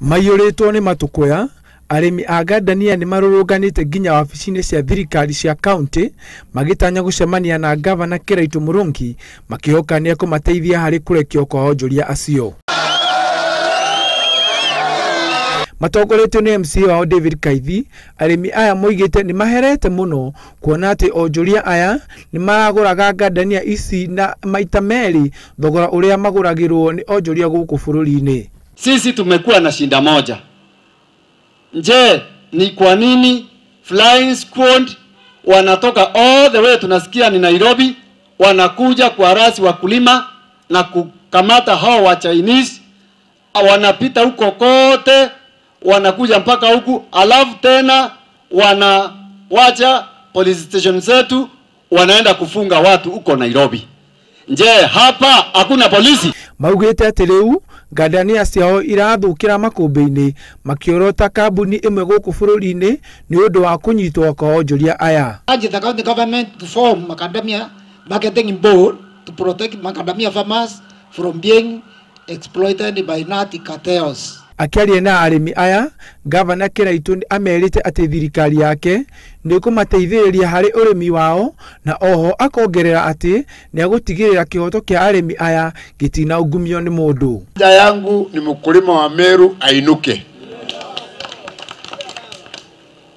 Maiyũrĩtwo nĩ matũkũya, arĩmi a ngandania nĩ marũrũnganĩte nginya wabici-inĩ cia thirikari cia kaunti magĩtanya gũcemania na ngavana Kiraitu Murungi makĩhoka nĩ ekũmateithia harĩ kũrekio kwa onjoria acio. Matongoretio nĩ MCA wao David Kaithi, arĩmi aya moigĩte nĩ maherete mũno kuona atĩ onjoria aya nĩ maragũraga ngandania ici na maita merĩ thogora ũrĩa magũragĩrwo nĩ onjoria gũkũ bũrũri-inĩ. Sisi tumekuwa na shinda moja. Je, ni kwa nini flying squad wanatoka all the way, tunasikia ni Nairobi, wanakuja kuharasi wakulima na kukamata hao wa Chinese, wanapita huko kote, wanakuja mpaka huku, alafu tena wanawacha police station zetu, wanaenda kufunga watu huko Nairobi. Je, hapa hakuna polisi? Maugĩte atĩ rĩu ngandania ciao irathũkĩra makũmbĩ-inĩ makĩorota kambuni ĩmwe gũkũ bũrũri-inĩ nĩ ũndũ wa kũnyitwo kwa onjoria aya. Urge the county government to form macadamia marketing board to protect macadamia farmers from being exploited by nut cartels. Akĩaria na arĩmi aya, ngavana Kiraitu amerite atĩ thirikari yake nĩ ĩkũmateithĩrĩria harĩ ũrĩmi wao na oho akongerera atĩ nĩ agũtigĩrĩra kĩhoto kĩa arĩmi aya gĩtinaungumio nĩ mũndũ. Haja yangu ni mkulima wa Meru ainuke.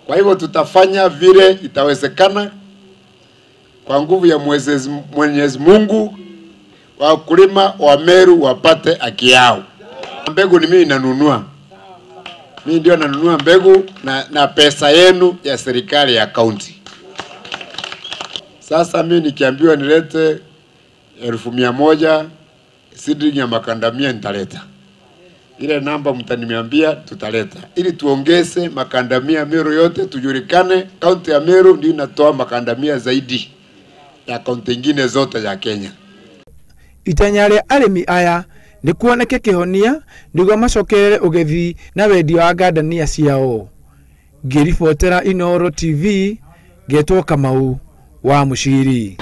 Kwa hivyo tutafanya vile itawezekana kwa nguvu ya Mwenyezi Mungu, wakulima wa Meru wapate haki yao. Mbegu ni mimi nanunua. Mimi ndio nanunua mbegu na pesa yenu ya serikali ya kaunti. Sasa mimi nikiambiwa nilete 100,000 seedling ya makandamia nitaleta. Ile namba mtaniambia tutaleta. Ili tuongeze makandamia Meru yote tujulikane, kaunti ya Meru ndio inatoa makandamia zaidi ya kaunti nyingine zote ya Kenya. Itanya rĩa arĩmi aya nĩ kuoneke kĩhonia nĩguo macokerere ũgethi na wendia wa ngandania ciao. Ngĩribotera Inooro TV, ngetwo Kamau wa Mũciri.